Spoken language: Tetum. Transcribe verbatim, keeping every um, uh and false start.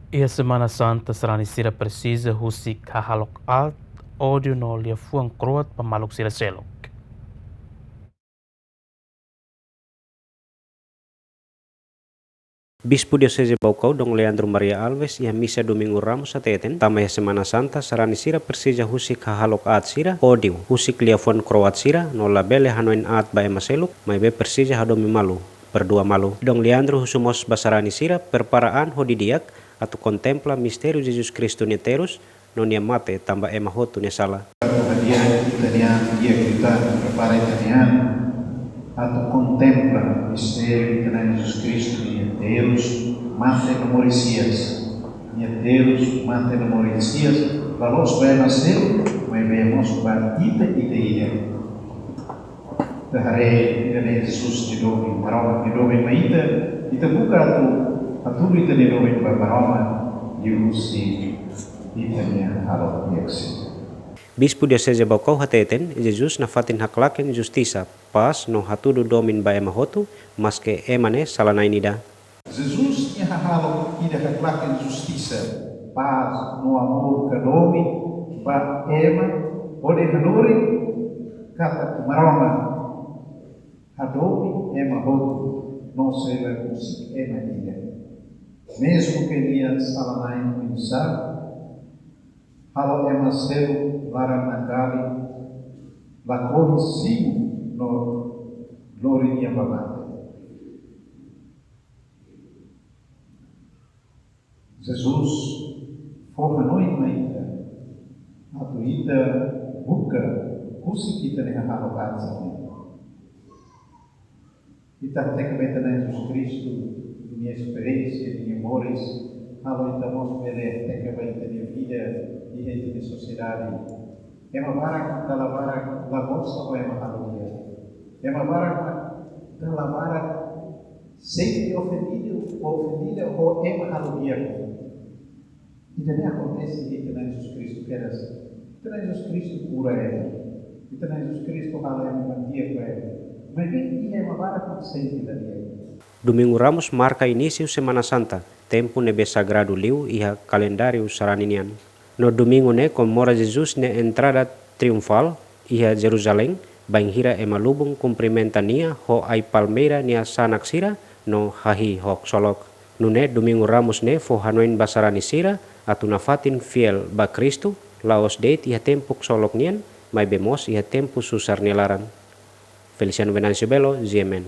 Iha Semana Santa sarani sira presiza husik hahalok aat, ódiu no liafuan kro'at ba maluk sira seluk. Bispu Dioseze Baucau, Dom Leandro Maria Alves, iha misa Domingu Ramus hateten, tanba iha Semana Santa sarani sira presiza husik hahalok aat sira, ódiu, husik liafuan kro'at sira, no labele hanoin aat ba ema seluk, maibé presiza hadomi malu, perdua malu. Dom Leandro husu mós ba sarani sira prepara an ho didi'ak atu kontempla mistériu Jesus Kristu nia terus no nia mate tanba ema hotu nia sala. Hadi'a ita-nia, hadi'a ita prepara ita-nia an atu kontempla mistériu ita-nia Jesus Kristu nia terus, mate no moris hi'as. Nia terus, mate no moris hi'as, la loos ba ema seluk, maibé mós ba ita, ita ida. Ita haree ita-nia Jesus nia domin, Maromak nia domin mai ita, ita buka atu hatudu ita-nia domin ba Maromak liuhusi ita-nia hahalok di'ak sira. Bispu Dioseze Baucau hateten, Jesus nafatin haklaken justisa, pás no hatudu domin ba ema hotu, maske ema ne'e sala na'in ida. Jesus nia hahalok ida haklaken justisa, pás no amor ka domin ba ema, hodi hanorin katak Maromak hadomi ema hotu, no sei la husik ema ida. Mezmu ke nia sala na'in oinsá, halo ema seluk laran nakali, lakohi simu no lori nia ba mate. Jesus fó hanoin mai ita, atu ita buka husik ita-nia hahalok aat sira-ne'e. Ita hateke ba ita-nia Jesus Kristu nia esperiénsia, nia moris, halo ita mós bele hateke ba ita-nia vida, iha ita-nia sosiedade. Ema barak dala barak la gosta ho ema halo di'ak. Ema barak dala barak sente ofendidu, ofendida ho ema halo di'ak. Ida-ne'e akontese iha ita-nia Jesus Kristu kedas. Ita-nia Jesus Kristu kura ema. Ita-nia Jesus Kristu halo ema mandia ku ema. Maibé iha ema barak mak sente la di'ak. Domingu Ramus marka inísiu Semana Santa, tempu ne'ebé sagradu liu iha kalendáriu sarani nian. No domingu ne'e komemora Jesus nia entrada triunfál iha Jeruzalén, bainhira ema lubun kumprimenta nia ho ai-palmeira nia sanak sira no hahi'i ho ksolok. Nune'e Domingu Ramus ne'e fó hanoin ba sarani sira atu nafatin fiél ba Kristu, la'ós de'it iha tempu ksolok nian, maibé mós iha tempu susar nia laran. Feliciano Venâncio Belo, G M N.